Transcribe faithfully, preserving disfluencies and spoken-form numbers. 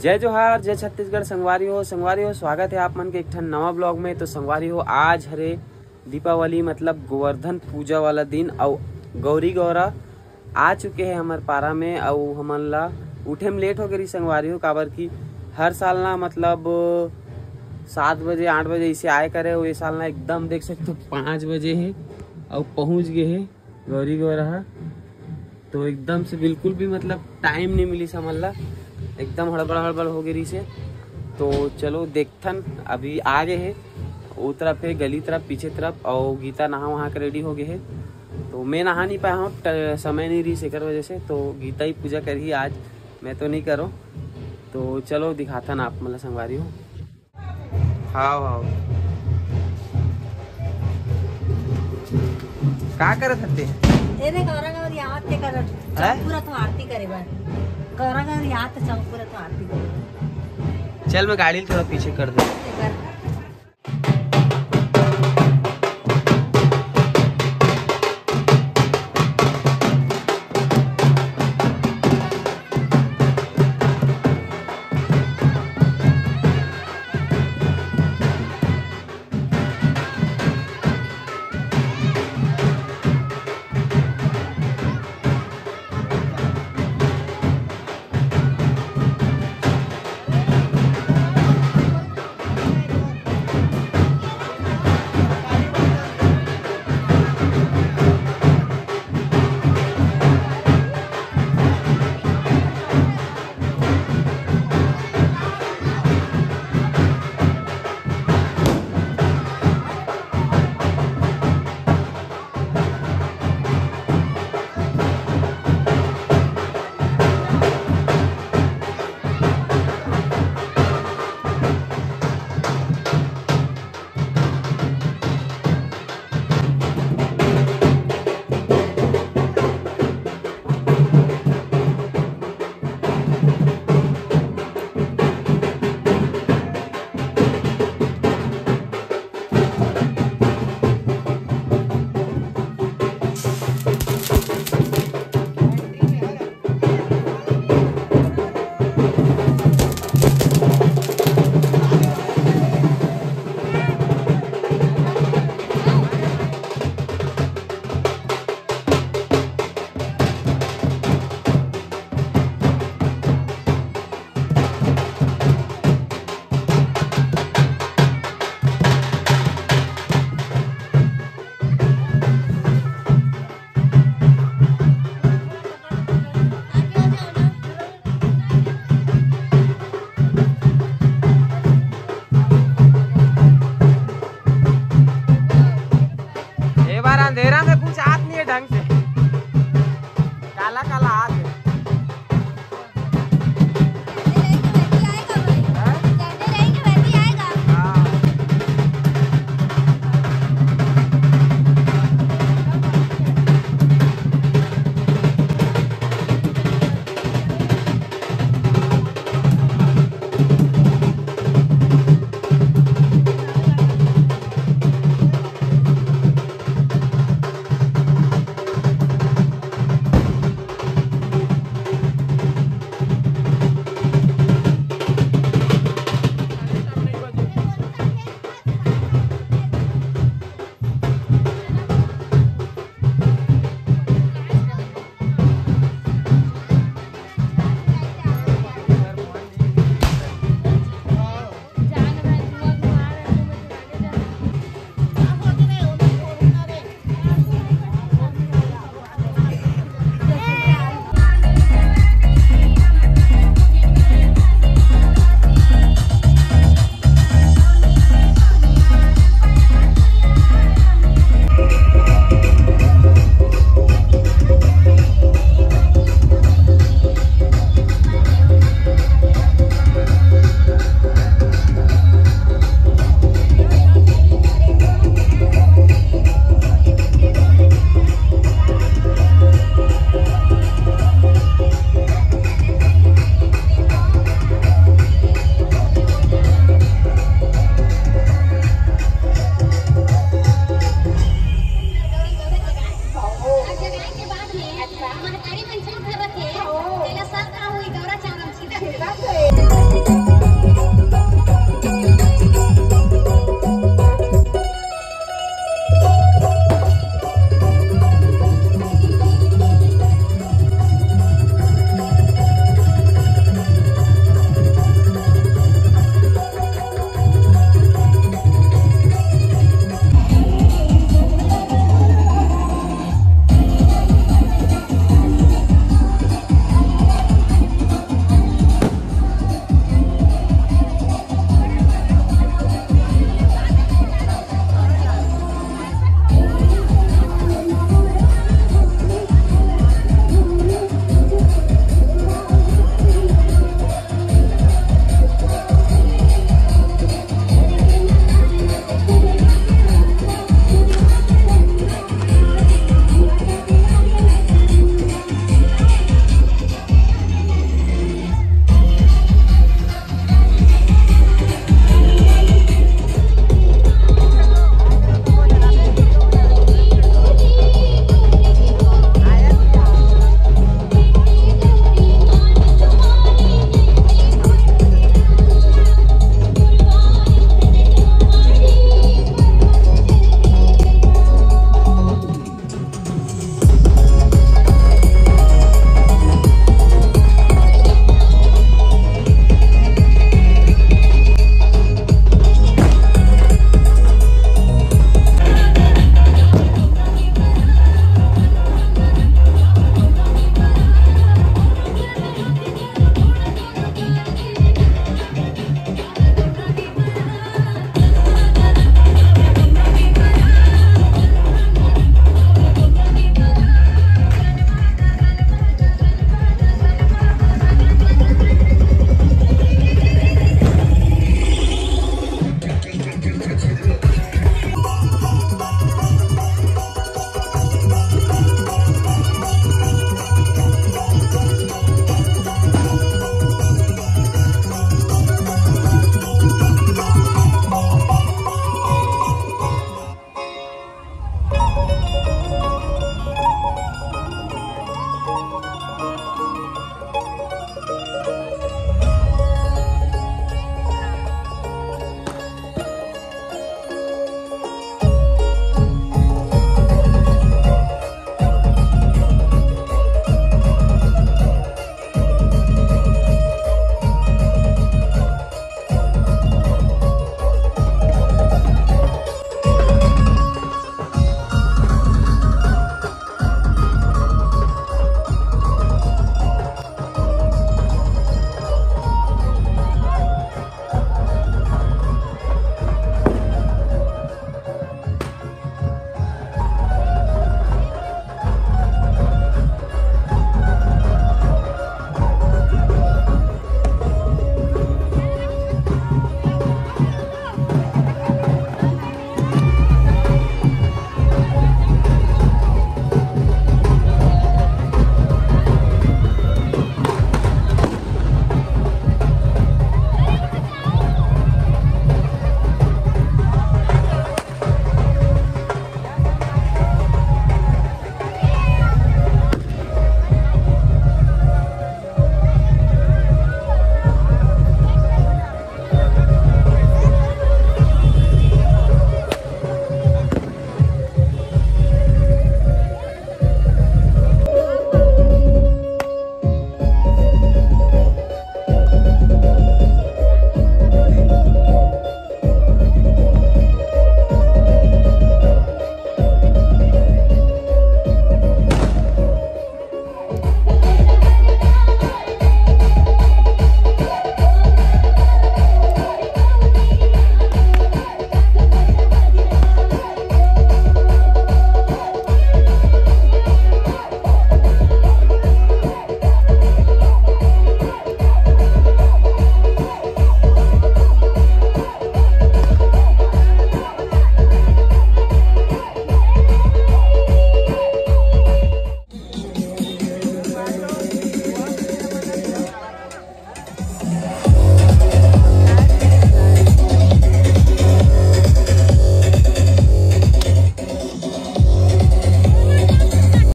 जय जोहार, जय छत्तीसगढ़ संगवारी हो। संगवारी हो, स्वागत है आप मन के एक ठन नवा ब्लॉग में। तो संगवारी हो, आज हरे दीपावली, मतलब गोवर्धन पूजा वाला दिन, अउ गौरी गौरा आ चुके हैं हमर पारा में। अउ हमन ला उठे में लेट हो गई संगवारी हो, काबर कि हर साल ना, मतलब सात बजे आठ बजे इसे आए करे, अउ ये साल ना एकदम देख सकते हो पाँच बजे है अउ पहुँच गए है गौरी गौरा ह। तो एकदम से बिल्कुल भी, मतलब टाइम नहीं मिली समझ ला, एकदम हड़बड़ हड़बड़ हो गई से। तो चलो देखथन, अभी आ गए है वो तरफ है गली तरफ, पीछे तरफ, और गीता नहा वहा के रेडी हो गए है। तो मैं नहा नहीं पाया हूँ, ट- समय नहीं रही सेकर वजह से। तो गीता ही पूजा करही आज, मैं तो नहीं करो। तो चलो दिखाथन आप, मतलब संगवारी हो। हाँ, हाँ। का करत हते? ए रे गौरा गौरी आवत के करत हैं? चौक पूरा तो आरती करे बर। गौरा गौरी आवत चौक पूरा तो आरती करे बर। चल, मैं गाड़ी थोड़ा पीछे कर दे। एक बार